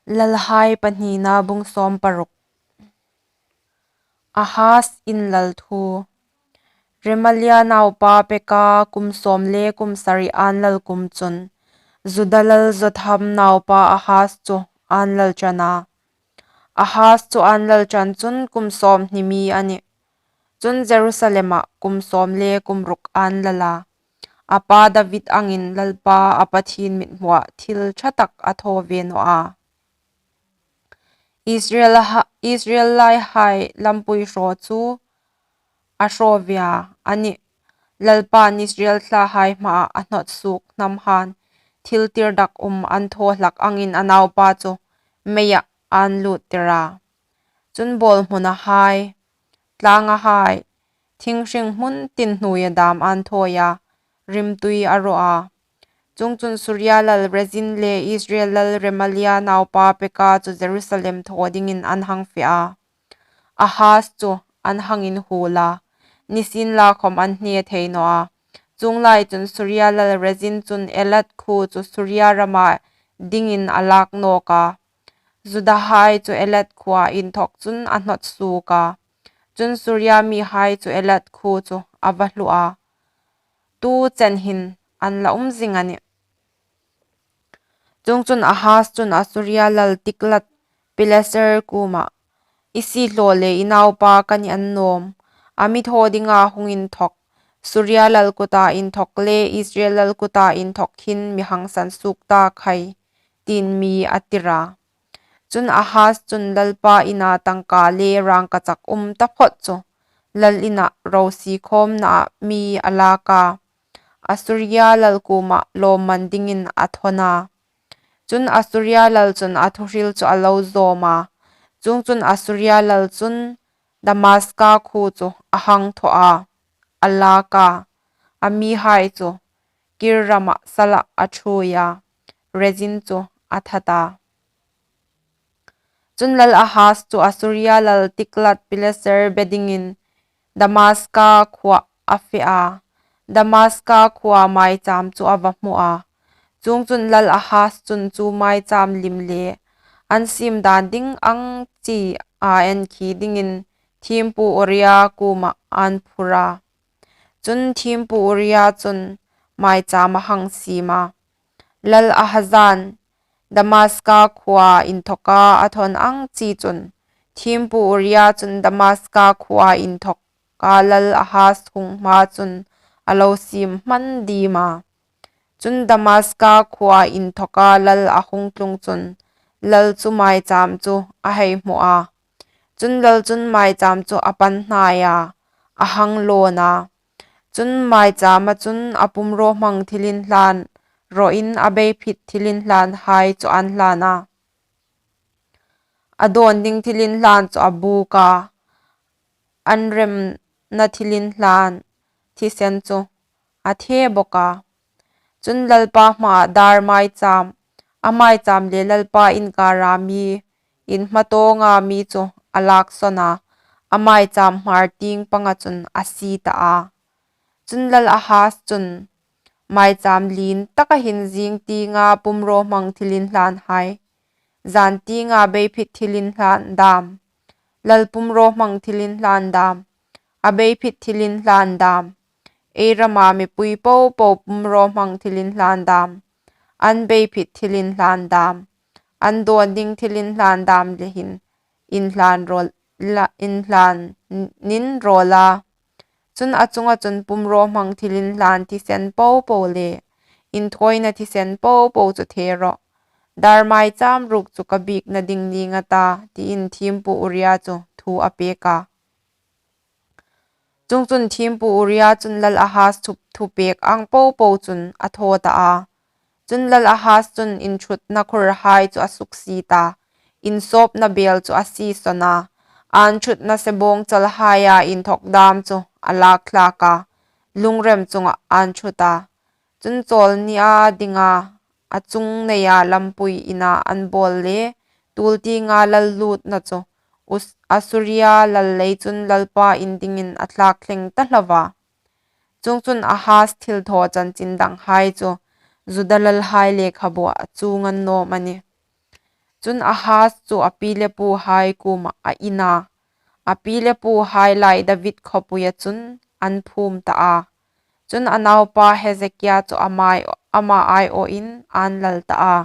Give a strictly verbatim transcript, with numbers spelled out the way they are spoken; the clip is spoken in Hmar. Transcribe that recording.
Lalhai pahnina bung sawm paruk. Ahaz inlal thu. Remalia naupa Peka kum sawm le kum sari an lal kum chun, Juda lal Jotham naupa Ahaz chu an lal ṭan a. Ahaz chu an lal ṭan chun kum sawmhni mi a nih. Chun Jerusalema kum sawm le kum ruk an lal a. A pa David angin Lalpa a Pathien mithmuah thil ṭha tak a thaw ve naw a. Israel ha-, Israel laihai lampui hraw chu a hraw ve a, a nih, Lalpan Israel thlahai hmaa a hnawt suok hnam han thil tirdakum an thaw hlak angin a naupa chu meiah an luttir a. Chun bawlhmunahai, tlangahai, thing hring hmun tin hnuoia dam an thawi a, rimtui a raw a. Chuongchun Suria lal Rezin le Israel lal Remalia naupa Peka chu Jerusalem thaw dingin an hang fe a. Ahaz chu an hang inhuol a, nisienlakhawm an hne thei naw a. Chuong lai chun Suria lal Rezin chun Elat khuo chu Suria rama dingin a lak nawk a. Judahai chu Elat khuoa inthawk chun a hnawt suok a. Chun Suria mihai chu Elat khuo chu a va hluo a. Tu chen hin an la um zing a nih. Chuongchun Ahaz chun Assuria lal Tiglath Pileser kuomah, "I siehlaw le i naupa ka ni annawm, a mi thaw dinga hung inthawk, Suria lal kuta inthawk le Israel lal kuta inthawk hin mi hang sansuok ta khai," tiin mi a tir a. Chun Ahaz chun Lalpa ina tangka le rangkachak um taphawt chu lal ina ro siekhawmnaa mi a lak a, Assuria lal kuoma lawmman dingin a thawn a. Chun Assuria lal chun a thuhril chu a lo zawm a. Chuongchun Assuria lal chun Damaska khuo chu a hang thaw a, a lak a, a mihai chu Kir rama salah a ṭhuoi a, Rezin chu a that a. Chun lal Ahaz chu Assuria lal Tiglath Pileser be dingin Damaska khuoa a fe a, Damaska khuoa maicham chu a va hmu a. Chuongchun lal Ahaz chun chu maicham lim le an siem dan ding ang chi a en khi dingin thiempu Uria kuoma an phur a. Chun thiempu Uria chun maicham a hang siem a. Lal Ahazan Damaska khuoa inthawka a thawn ang chi chun thiempu Uria chun Damaska khuoa inthawka lal Ahaz hung hma chun a lo siem hman diem a. Chun Damaska khuoa inthawka lal a hung tlung chun lal chu maicham chu a hei hmu a. Chun lal chun maicham chu a pan hnai a, a hang lawn a. Chun maichama chun a pumraw hmang thilinhlan rawin a beiphit thilinhlanhai chu an hlan a. A dawn ding thilinhlan chu a buk a, an remna thilinhlan thisen chu a the bawk a. Chun Lalpa hmaa dar maicham, a maicham le Lalpa inkara mi, in hmatawnga mi chu a lak sawn a, a maicham hmar tieng panga chun a sie ta a. Chun lal Ahaz chun maicham lien taka hin zing tienga pumraw hmang thilinhlanhai, zan tienga beiphit thilinhlan dam, lal pumraw hmang thilinhlan dam, a beiphit thilinhlan dam, ei rama mipui popo pumraw hmang thilinhlan dam, an beiphit thilinhlan dam, an dawn ding thilinhlan dam le hin inhlan rawl la, inhlan nin rawl a. Chun a chunga chun pumraw hmang thilinhlan thisen popo le inthawina thisen popo chu the rawh. Dar maicham ruok chu ka biekna ding ning a ta, tiin thiempu Uria chu thu a pek a. Chuongchun thiempu Uria chun lal Ahaz thu, thupek ang popo chun a thaw ta a. Chun lal Ahaz chun inṭhutna khurhai chu a suksiet a, insawpna bel chu a sie sawn a, an ṭhutna sebawng chalhaia inthawk dam chu a lak thlak a, lungrem chunga an ṭhut a. Chun chawl nia dinga a chung neia lampui ina an bawl le tuol tienga lal lutna chu Us-, Assuria lal lei chun Lalpa in dingin a thlak thleng ta hlauh a. Chuongchun Ahaz thilthaw chanchin danghai chu Juda lalhai lekhabuah a chuong annawm a nih. Chun, Ahaz chu a pi le puhai kuomah a in a, a pi le puhai lai David khawpuia chun an phûm ta a. Chun, a naupa Hezekia chu ama aiawin ân lal ta a.